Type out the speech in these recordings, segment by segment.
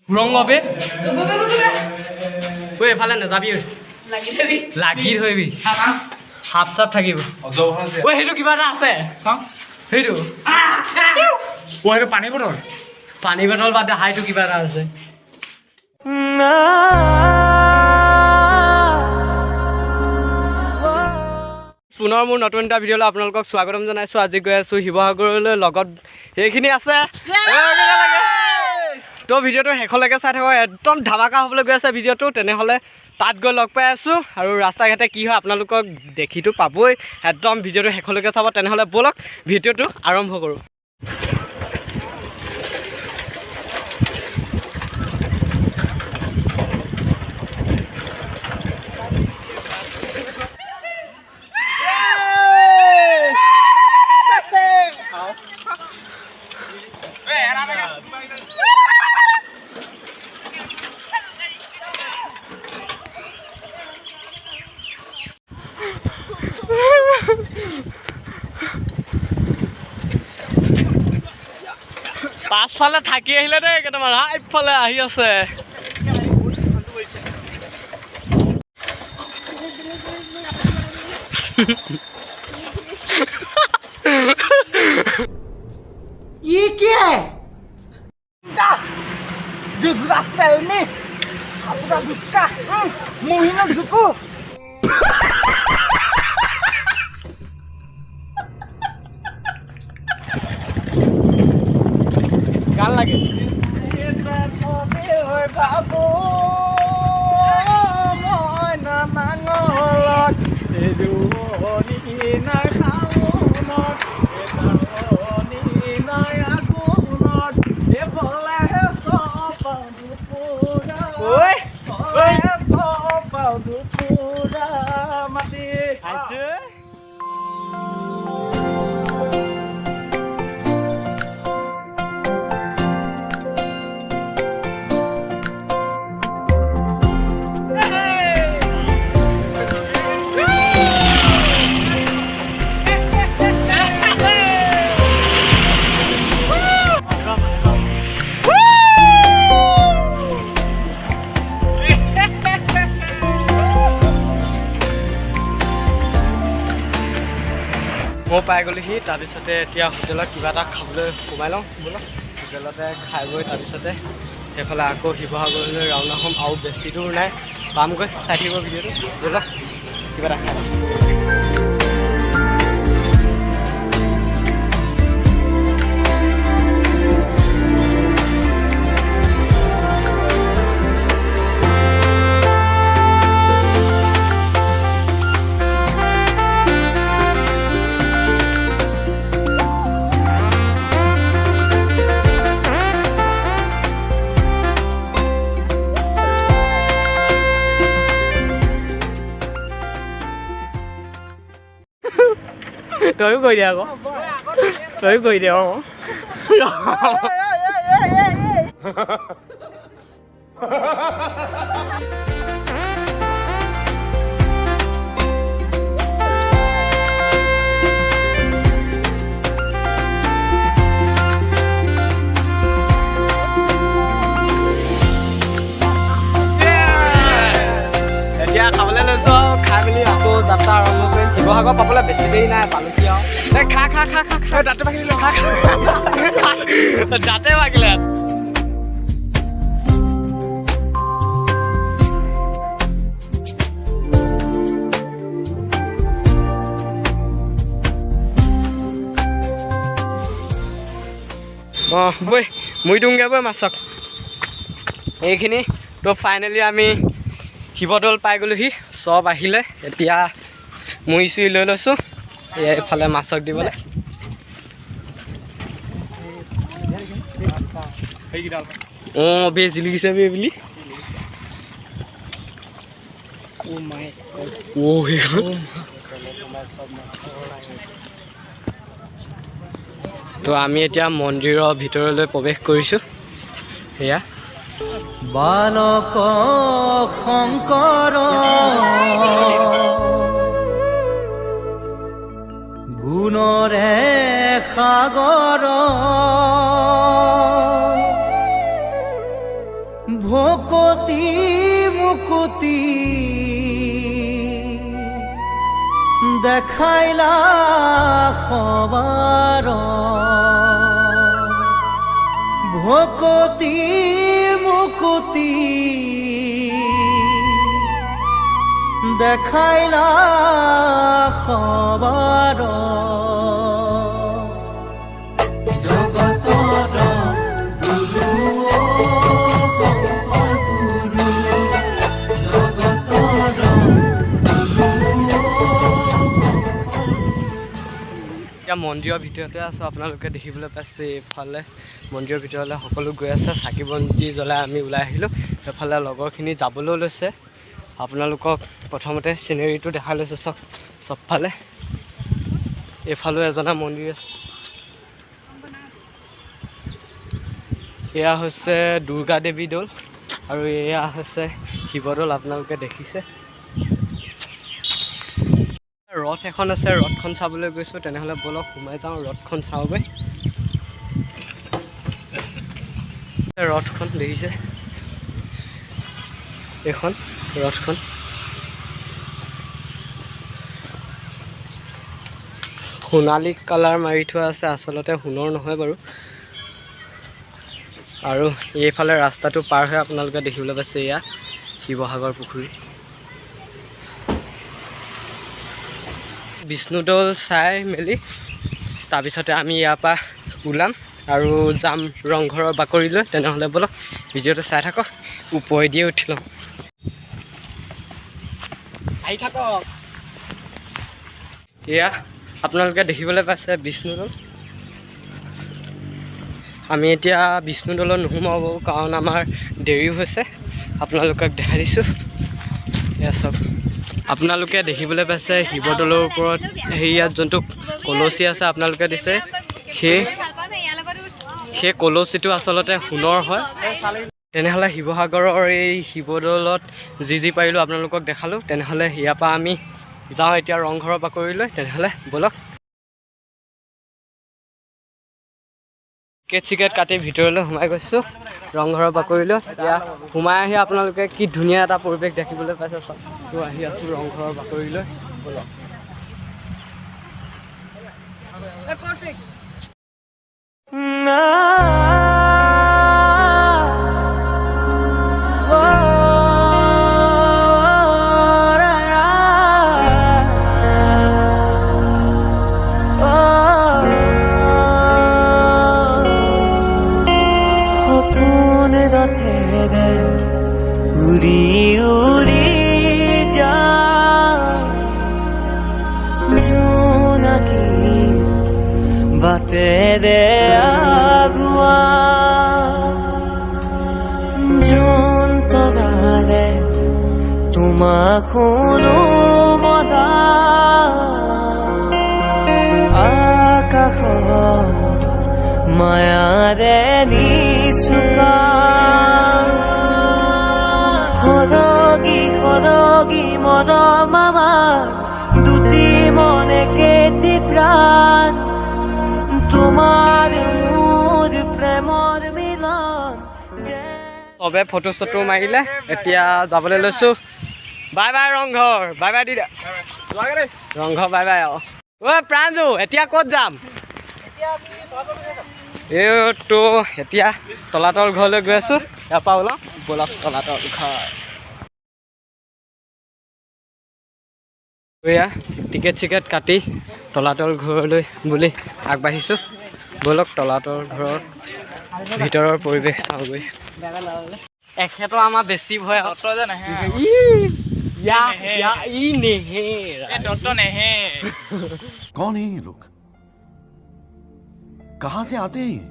সুৰংগ বে। ঐ, এইফালে নাযাবি ঐ। লাগি ধৰিবি, সাপ চাপ থাকিব। ঐ, সেইটো কিবা এটা আছে। চাওঁ। সেইটো। অ, সেইটো পানী বটল। পানী বটল বাদ দে, হাইটো কিবা এটা আছে। পুনৰ মোৰ নতুন এটা ভিডিঅ'লৈ আপোনালোকক স্বাগতম জনাইছোঁ। আজি গৈ আছোঁ শিৱসাগৰলৈ, লগত সেইখিনি আছে। তো ভিডিঅ'টো শেষলৈকে চাই থাকক, একদম ধামাকা হ'বলৈ গৈ আছে ভিডিঅ'টো। তেনেহ'লে তাত গৈ লগ পাই আছোঁ আৰু ৰাস্তা ঘাটে কি হয় আপোনালোকক দেখিতো পাবই। একদম ভিডিঅ'টো শেষলৈকে চাব। তেনেহ'লে ব'লক, ভিডিঅ'টো আৰম্ভ কৰোঁ। পাছফালে থাকি আহিলে দেই কেইটামান, এইফালে আহি আছে। ये क्या है? গান লাগে। ঐ আহিছে। মই পাই গ'লোহি। তাৰপিছতে এতিয়া হোটেলত কিবা এটা খাবলৈ সোমাই লওঁ বোলো। হোটেলতে খাই বৈ তাৰপিছতে সেইফালে আকৌ শিৱসাগৰলৈ ৰাওনা হ'ম। আৰু বেছি দূৰ নাই, পামগৈ। চাই থাকিব ভিডিঅ'টো। ব'লা, কিবা এটা খাই লওঁ। তয়ো কৰি দে আকৌ, তয়ো কৰি দে। অঁ, এতিয়া খাবলৈ লৈছোঁ আৰু খাই মেলি আকৌ যাত্ৰা আৰম্ভ কৰিম। শিৱসাগৰ পাবলৈ বেছি দেৰি নাই, পালোহি আৰু। এই খা খা খা খা খা, দাঁতে ভাগিলে, খা খা, দাঁতে ভাগিলে। অঁ বৈ, মুৰি দিওঁগৈ বৈ মাছক এইখিনি। তো ফাইনেলি আমি শিৱদৌল পাই গ'লোহি। চব আহিলে, এতিয়া মুৰি চুৰি লৈ লৈছোঁ এইফালে মাছক দিবলৈ। অঁ বে, জিলিকিছে বে বুলি। অ' সেইখন। তো আমি এতিয়া মন্দিৰৰ ভিতৰলৈ প্ৰৱেশ কৰিছোঁ। সেয়া বালক শংকৰ গুণৰে সাগৰ। ভকতি মুকুতি দেখাইলা সবাৰ, ভকতি মুকুতি দেখাইলা সবাৰ। এতিয়া মন্দিৰৰ ভিতৰতে আছোঁ, আপোনালোকে দেখিবলৈ পাইছে। এইফালে মন্দিৰৰ ভিতৰলৈ সকলো গৈ আছে, চাকি বন্তি জ্বলাই আমি ওলাই আহিলোঁ। এইফালে লগৰখিনি যাবলৈও লৈছে। আপোনালোকক প্ৰথমতে চিনেৰীটো দেখাই লৈছোঁ। চব চবফালে এইফালেও এজনা মন্দিৰ আছে। এয়া হৈছে দুৰ্গা দেৱী দৌল আৰু এয়া হৈছে শিৱদৌল, আপোনালোকে দেখিছে। ৰথ এখন আছে, ৰথখন চাবলৈ গৈছোঁ। তেনেহ'লে ব'লক সোমাই যাওঁ, ৰথখন চাওঁগৈ। ৰথখন দেখিছে, এইখন ৰথখন। সোণালী কালাৰ মাৰি থোৱা আছে, আচলতে সোণৰ নহয় বাৰু। আৰু এইফালে ৰাস্তাটো পাৰ হৈ আপোনালোকে দেখিবলৈ পাইছে এয়া শিৱসাগৰ পুখুৰী। বিষ্ণুদৌল চাই মেলি তাৰপিছতে আমি ইয়াৰ পৰা ওলাম আৰু যাম ৰংঘৰৰ বাকৰিলৈ। তেনেহ'লে ব'লক ভিডিঅ'টো চাই থাকক, ওপৰেদিয়ে উঠি লওঁ, আহি থাকক। এয়া আপোনালোকে দেখিবলৈ পাইছে বিষ্ণুদৌল। আমি এতিয়া বিষ্ণুদৌলত নোসোমাব, কাৰণ আমাৰ দেৰি হৈছে। আপোনালোকক দেখাই দিছোঁ এয়া চব। আপোনালোকে দেখিবলৈ পাইছে শিৱদৌলৰ ওপৰত সেই ইয়াত যোনটো কলচী আছে আপোনালোকে দিছে, সেই সেই কলচীটো আচলতে সোণৰ হয়। তেনেহ'লে শিৱসাগৰৰ এই শিৱদৌলত যি যি পাৰিলোঁ আপোনালোকক দেখালোঁ। তেনেহ'লে ইয়াৰ পৰা আমি যাওঁ এতিয়া ৰংঘৰৰ বাকৰিলৈ। তেনেহ'লে ব'লক। টিকেট চিকেট কাটি ভিতৰলৈ সোমাই গৈছোঁ ৰংঘৰৰ বাকৰিলৈ। এতিয়া সোমাই আহি আপোনালোকে কি ধুনীয়া এটা পৰিৱেশ দেখিবলৈ পাইছে। চব আহি আছোঁ ৰংঘৰৰ বাকৰিলৈ, ব'লক। সপোন ৰথেৰে উৰি উৰি যায় জোনাকী বাটেৰে আগুৱা, জোন তৰাৰে তোমাক শুনো মৰা, আকাশৰ মায়াৰে নিচুকা, সৰগি সৰগি মৰম আমাৰ দুটি মনে কেটি প্ৰাণ, তোমাৰ মোৰ প্ৰেমৰ মিলন। চবে ফটো চটো মাৰিলে, এতিয়া যাবলৈ লৈছোঁ। Bye bye Rang Ghar, bye bye দিদা, ৰংঘৰ বাই বাই। আৰু ঐ প্ৰাঞ্জু, এতিয়া ক'ত যাম? এইটো এতিয়া তলাতল ঘৰলৈ গৈ আছোঁ। ইয়াৰ পৰা ওলাওঁ, ব'লক তলাতল ঘৰ। এয়া টিকেট চিকেট কাটি তলাতল ঘৰলৈ বুলি আগবাঢ়িছোঁ। ব'লক তলাতল ঘৰৰ ভিতৰৰ পৰিৱেশ চাওঁগৈ। এখেতৰ আমাৰ বেছি ভয়। कौन है ये लोग, कहाँ से आते हैं ये?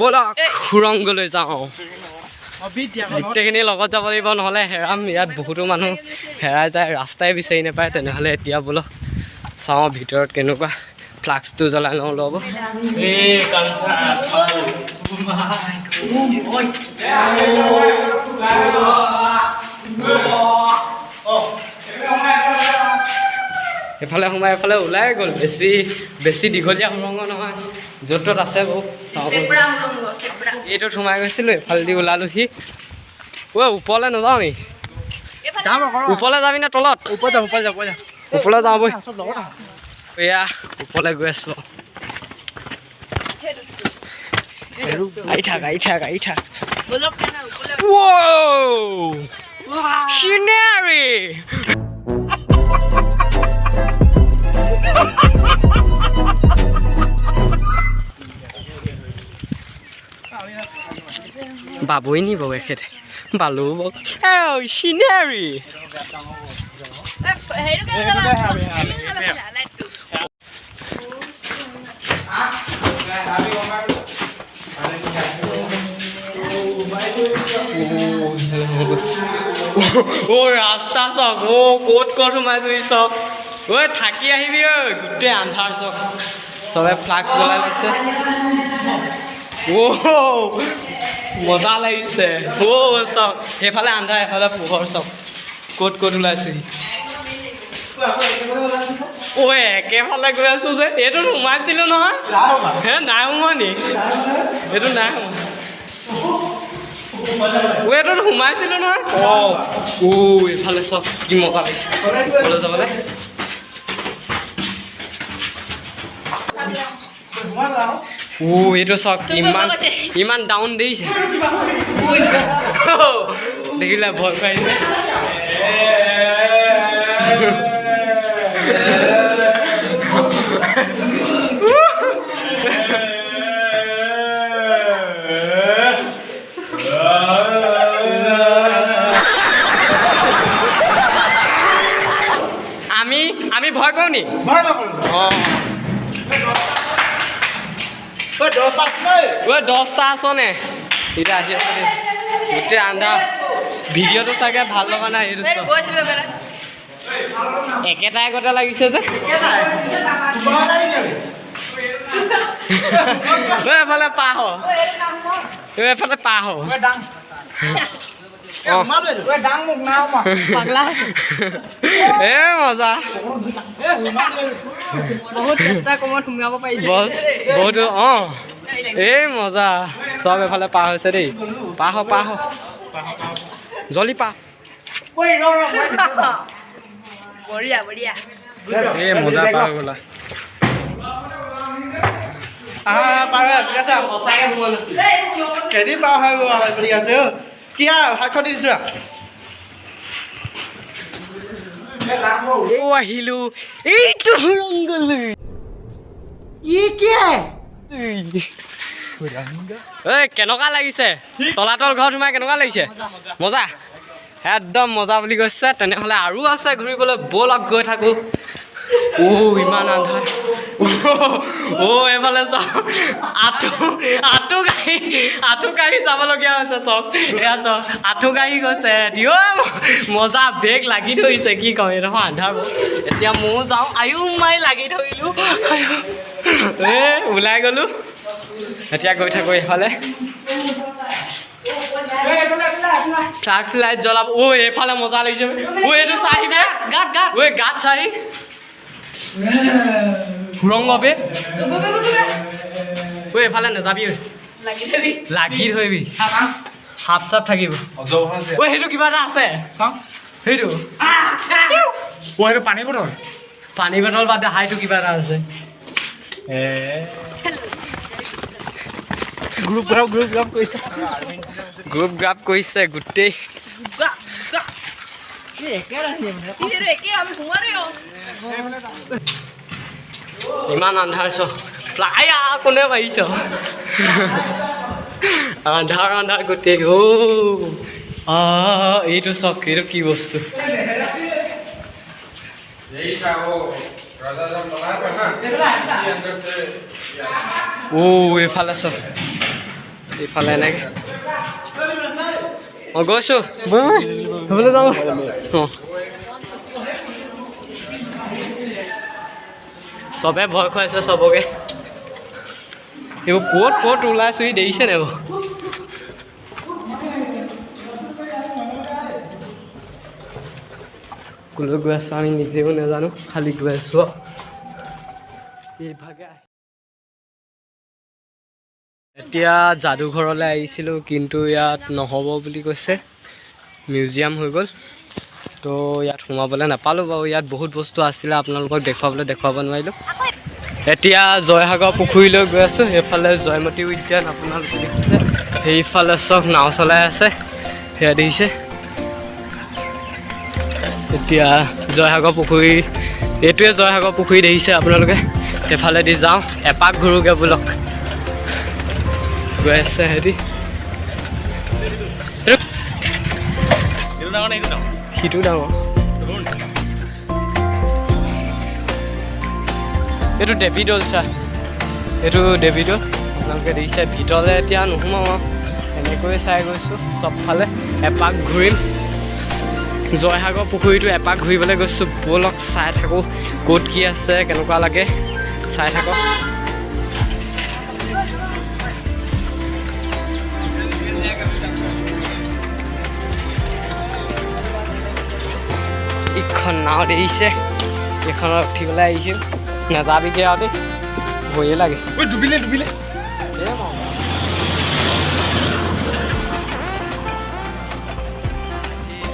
ব'লক সুৰংগলৈ যাওঁ। গোটেইখিনি লগত যাব লাগিব, নহ'লে হেৰাম। ইয়াত বহুতো মানুহ হেৰাই যায়, ৰাস্তাই বিচাৰি নাপায়। তেনেহ'লে এতিয়া বোলো চাওঁ ভিতৰত কেনেকুৱা। ফ্লাক্সটো জ্বলাই লওঁ ল'ব। এইফালে সোমাই এফালে ওলাই গ'ল। বেছি বেছি দীঘলীয়া সুৰংগ নহয়। য'ত ত'ত আছে বাৰু, চাব। এইটোত সোমাই গৈছিলোঁ, এইফালেদি ওলালোহি। ঐ, ওপৰলৈ নাযাওঁ নি? ওপৰলৈ যাবি নে তলত? ওপৰত যাম, ওপৰত যাম, ওপৰত যাম। ওপৰলৈ যাওঁ বৈ। চব লগত আহা। এয়া ওপৰলৈ গৈ আছোঁ। আহি থাক, আহি থাক, আহি থাক। Whoa! Scenery! বাবুই নি বাৰু এখেতে বালু চিনেৰী। অ' ৰাস্তা চাওক। অ' ক'ত ক'ত সোমাইছোহি চব। ঐ, থাকি আহিবি। ঐ, গোটেই আন্ধাৰ চব। চবে ফ্লাক্স জ্বলাই লৈছে। অ' মজা লাগিছে। অ' চব সেইফালে আন্ধাৰ, এফালে পোহৰ। চব ক'ত ক'ত ওলাইছোহি। ঐ, একেফালে গৈ আছো যে। এইটোত সোমাইছিলো নহয়। হে, নাই সোমোৱা নি? এইটো নাই সোমোৱা। ঐ, এইটোত সোমাইছিলো নহয়। অঁ, ও এইফালে চব, কি মজা লাগিছে ওপৰলৈ যাবলৈ। ও, এইটো চাওক, ইমান ইমান ডাউন দিছে। দেখিলে ভয় খুৱাইছে। আমি ভয় কৰোঁ নি? ভয় নকৰোঁ। অঁ। ঐ, 10টা আছে ঐ। ঐ, 10টা আছনে? এতিয়া আহি আছে দেই। গোটেই আন্ধাৰ। ভিডিঅ'টো চাগে ভাল লগা নাই। এইটো চোৱা। একেটা আগতে লাগিছে যে। ঐ, এফালে পাৰ হ। ঐ, এফালে পাৰ হ। অঁ। পাগলা। এ মজা। বহুত চেষ্টা কমত সোমাব পাৰিছে। বছ বহুত। অঁ, এই মজা। চব এফালে পাৰ হৈছে দেই। পাৰ হ, পাৰ হ, জলদি পাৰ। বঢ়িয়া বঢ়িয়া। এই মজা, পাৰ হৈ গ'লা। আহা, পাৰ হৈ ঠিক আছে। সঁচাকে সোমোৱা নাছিল। কেদি পাৰ হৈ গ'ল ঠিক আছে। অ' কি হাতখন দি দিছোঁ। অ, আহিলো এইটো সুৰংগলৈ। ये क्या है? ঐ, কেনেকুৱা লাগিছে তলাতল ঘৰত সোমাই? কেনেকুৱা লাগিছে? মজা, একদম মজা বুলি কৈছে। তেনেহ'লে আৰু আছে ঘূৰিবলৈ, ব'লক গৈ থাকোঁ। অ' ইমান আন্ধাৰ। অ', এইফালে চাওক, আঁঠু আঁঠু কাঢ়ি আঁঠু কাঢ়ি যাবলগীয়া হৈছে। চব এয়া চব আঁঠু কাঢ়ি গৈছে সিহঁতি। অ' মজা, বেগ লাগি ধৰিছে। কি কওঁ, এইডোখৰ আন্ধাৰ বাৰু। এতিয়া ময়ো যাওঁ। আয়ো মাই, লাগি ধৰিলোঁ। এ ওলাই গ'লোঁ। এতিয়া গৈ থাকোঁ এইফালে। ফ্লাক্স লাইট জ্বলাব। অ' এইফালে মজা লাগিছে। অ', এইটো চাহি বে। গাত গাত। ঐ, গাত চাহি সুৰংগ বে। ঐ, এইফালে নাযাবি ঐ। লাগি যাবি। লাগি ধৰিবি, সাপ চাপ থাকিব। ঐ, সেইটো কিবা এটা আছে। চাওঁ। সেইটো। অ' সেইটো পানী বটল। পানী বটল বাদ দে, হাইটো কিবা এটা আছে। গ্ৰুপ গ্ৰাফ, গ্ৰুপ গ্ৰাফ কৰিছে। গ্ৰুপ গ্ৰাফ কৰিছে গোটেই। একে আমি সোমাৰে। ইমান আন্ধাৰ চ। আয়া, কোনে মাৰিছ? আন্ধাৰ আন্ধাৰ গোটেই। অ' এইটো চাওক, এইটো কি বস্তু? यही था वो राजा जब बनाया था ना, इसके अंदर से অ' এইফালে চাওক, এইফালে এনেকে। অঁ, গৈছোঁ, সেইফালে যাওঁ। অঁ, চবে ভয় খুৱাইছে চবকে। এইবোৰ ক'ত ক'ত ওলাইছোহি দেখিছে নাই বাৰু? ক'লৈ গৈ আছোঁ আমি নিজেও নাজানো, খালি গৈ আছোঁ। এইভাগে। এতিয়া যাদুঘৰলৈ আহিছিলোঁ, কিন্তু ইয়াত নহ'ব বুলি কৈছে, মিউজিয়াম হৈ গ'ল। তো ইয়াত সোমাবলৈ নাপালোঁ বাৰু। ইয়াত বহুত বস্তু আছিলে, আপোনালোকক দেখুৱাবলৈ দেখুৱাব নোৱাৰিলোঁ। এতিয়া জয়সাগৰ পুখুৰীলৈ গৈ আছোঁ। সেইফালে জয়মতী উদ্যান আপোনালোকে দেখিছে, সেইফালে চব নাও চলাই আছে, সেয়া দেখিছে। এতিয়া জয়সাগৰ পুখুৰী, এইটোৱে জয়সাগৰ পুখুৰী দেখিছে আপোনালোকে। সেইফালেদি যাওঁ, এপাক ঘূৰোগৈ বোলক। গৈ আছে সিহঁতি। সিটো ডাঙৰ, এইটো দেৱী দৌল চা, এইটো দেৱী দৌল আপোনালোকে দেখিছে। ভিতৰলৈ এতিয়া নোসোমাওঁ আৰু, এনেকৈয়ে চাই গৈছোঁ চবফালে। এপাক ঘূৰিম জয়সাগৰ পুখুৰীটো, এপাক ঘূৰিবলৈ গৈছোঁ। ব'লক চাই থাকোঁ ক'ত কি আছে, কেনেকুৱা লাগে চাই থাকক। ইখন নাও দেখিছে, এইখনত উঠিবলৈ আহিছোঁ। নাযাবিগৈ আৰু দেই, ভয়ে লাগে। ডুবিলে ডুবিলে।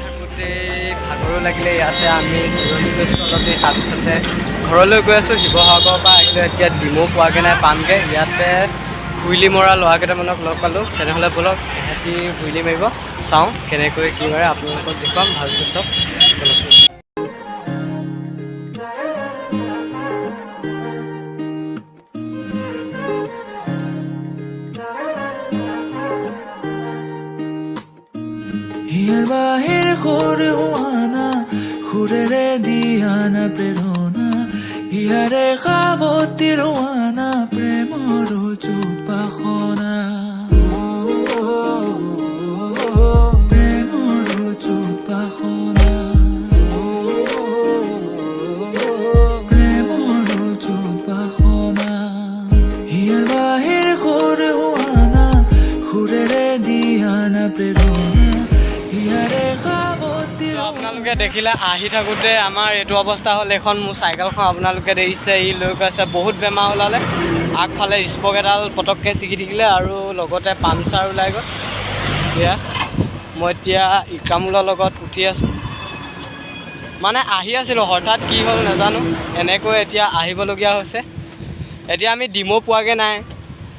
থাকোঁতে ভাগৰো লাগিলে, ইয়াতে আমি জিৰণি লৈছোঁ অলপ দেৰি। তাৰপিছতে ঘৰলৈ গৈ আছোঁ। শিৱসাগৰৰ পৰা আহিলোঁ, এতিয়া ডিমৌ পোৱাগৈ নাই, পামগৈ। ইয়াতে হুইলি মৰা ল'ৰা কেইটামানক লগ পালোঁ। তেনেহ'লে ব'লক, এহেঁতি হুইলি মাৰিব, চাওঁ কেনেকৈ কি কৰে, আপোনালোকক দেখুৱাম ভালকৈ চব। ব'লক। হিয়াৰ বাহিৰ সুৰ হোৱানা, সুৰেৰে দিয়ানা প্ৰেৰণা, হিয়াৰে সাৱতি ৰোৱানা প্ৰেমৰ যুগ বাসনা, প্ৰেমৰ যুগ বাসনা, প্ৰেমৰ যুগ বাসনা। হিয়াৰ বাহিৰ সুৰ হোৱানা, সুৰেৰে দিয়ানা প্ৰেৰণা, হিয়াৰে সাৱতি তো আপোনালোকে দেখিলে আহি থাকোঁতে আমাৰ এইটো অৱস্থা হ'ল। এইখন মোৰ চাইকেলখন আপোনালোকে দেখিছে, ই লৈ গৈছে, বহুত বেমাৰ ওলালে। আগফালে স্পক এডাল পটককৈ ছিগি থাকিলে আৰু লগতে পামচাৰ ওলাই গ'ল। এয়া মই এতিয়া ইক্ৰামুলৰ লগত উঠি আছোঁ, মানে আহি আছিলোঁ, হঠাৎ কি হ'ল নাজানো, এনেকৈ এতিয়া আহিবলগীয়া হৈছে। এতিয়া আমি ডিমৌ পোৱাগৈ নাই,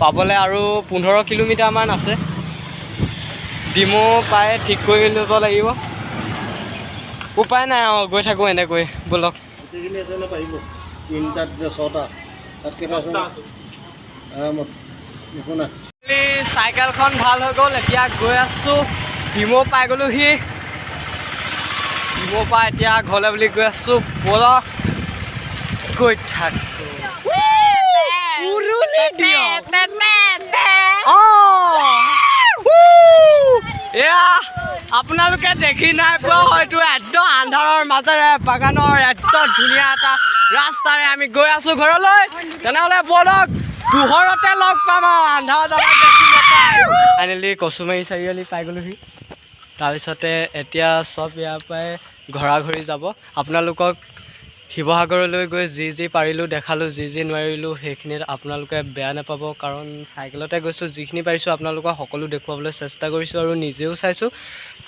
পাবলৈ আৰু 15 কিলোমিটাৰমান আছে। ডিমৌ পাই ঠিক কৰি ল'ব লাগিব, উপায় নাই আৰু, গৈ থাকোঁ এনেকৈ। ব'লক। গোটেইখিনি আছে নে পাৰিব? তিনিটাত যে ছটা, তাত কেইটা আছে? আৰামত একো নাই। চাইকেলখন ভাল হৈ গ'ল, এতিয়া গৈ আছোঁ। ডিমৌ পাই গ'লোহি, ডিমৌ পৰা এতিয়া ঘৰলৈ বুলি গৈ আছোঁ। ব'লক গৈ থাকোঁ। উৰুলি দিয়ক। এয়া আপোনালোকে দেখি নাই পোৱা হয়তো, একদম আন্ধাৰৰ মাজেৰে বাগানৰ একদম ধুনীয়া এটা ৰাস্তাৰে আমি গৈ আছোঁ ঘৰলৈ। তেনেহ'লে ব'লক, পোহৰতে লগ পাম আৰু, আন্ধাৰত আমাক দেখি নাপায়। ফাইনেলি কচুমাৰী চাৰিআলি পাই গ'লোহি। তাৰপিছতে এতিয়া চব ইয়াৰ পৰাই ঘৰা ঘৰি যাব। আপোনালোকক শিৱসাগৰলৈ গৈ যি যি পাৰিলোঁ দেখালোঁ, যি যি নোৱাৰিলোঁ সেইখিনিত আপোনালোকে বেয়া নাপাব, কাৰণ চাইকেলতে গৈছোঁ। যিখিনি পাৰিছোঁ আপোনালোকক সকলো দেখুৱাবলৈ চেষ্টা কৰিছোঁ আৰু নিজেও চাইছোঁ।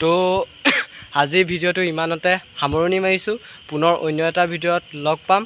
তো আজিৰ ভিডিঅ'টো ইমানতে সামৰণি মাৰিছোঁ। পুনৰ অন্য এটা ভিডিঅ'ত লগ পাম।